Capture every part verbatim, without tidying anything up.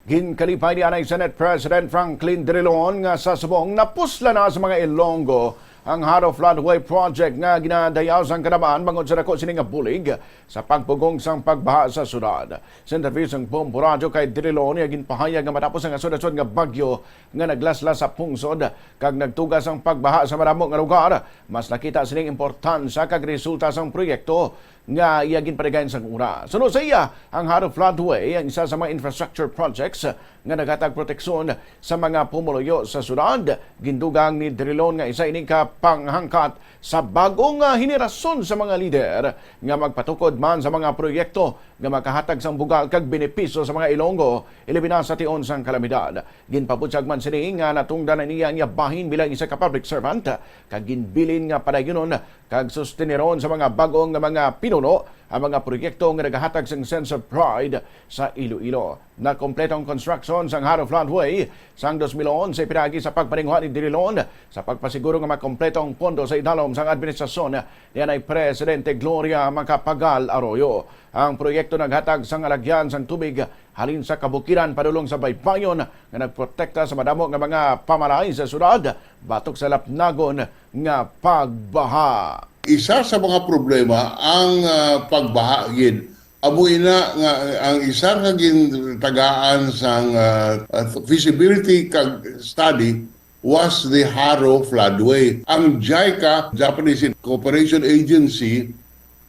Ginkalipay ni anay Senate President Franklin Drilon nga sa subong napusla na sa mga Ilonggo ang Jaro Floodway Project nga ginadayaw sang kalaman bangod sa dako sini nga bulig sa pagpugong sang pagbaha sa syudad. Sa interview sang Bombo Radyo kay Drilon, iya ginpahayag nga matapos ang asunod-sunod nga bagyo nga naglaslas sa pungsod kag nagtuga sang pagbaha sa madamo nga lugar, mas nakita sining importansya kag resulta sang proyekto nga iya ginpaligayan sang oras. Suno sa iya, ang Jaro Floodway ang isa sa mga infrastructure projects nga naghatag proteksyon sa mga pumuluyo sa syudad. Gindugang ni Drilon nga isa ini ka panghangkat sa bagong, ah, henerasyon sa mga lider nga magpatukod man sa mga proyekto nga makahatag sang bugal kag benepisyo sa mga Ilonggo, ilabi na sa tion sang kalamidad. Ginpabutyag man sini nga natungdan na niya ang iya bahin bilang isa ka public servant, kag ginbilin nga padayunon kag susteneron sa mga bag-o nga mga pinuno ang mga proyekto nga nagahatag sang sense of pride sa Iloilo. Nakompleto ang construction sang Jaro Floodway sang dos mil onse pinaagi sa pagpaninguha ni Drilon sa pagpasiguro nga makompleto ang pondo sa idalom sang administrasyon ni anay Presidente Gloria Macapagal Arroyo. Ang proyekto naghatag sang alagyan sang tubig halin sa kabukiran padulong sa baybayon nga nagprotekta sa madamo nga mga pamalay sa syudad batok sa lapnagon nga pagbaha. Isa sa mga problema ang, ah, pagbaha gid. Amo ina nga ang isa ka gintagaan sang, ah, ah, feasibility kag study was the Jaro Floodway. Ang JICA, Japanese Cooperation Agency,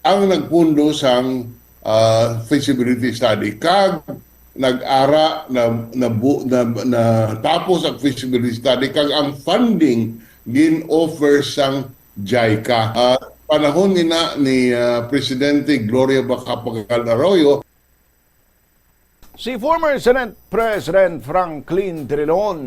ang nagpundo sang, ah, feasibility study kag nag-ara na, na, na, natapos ang feasibility study kag ang funding gin-offer sang JICA. Ah, panahon ina ni, ah, Presidente Gloria Macapagal Arroyo, si former Senate President Franklin Drilon.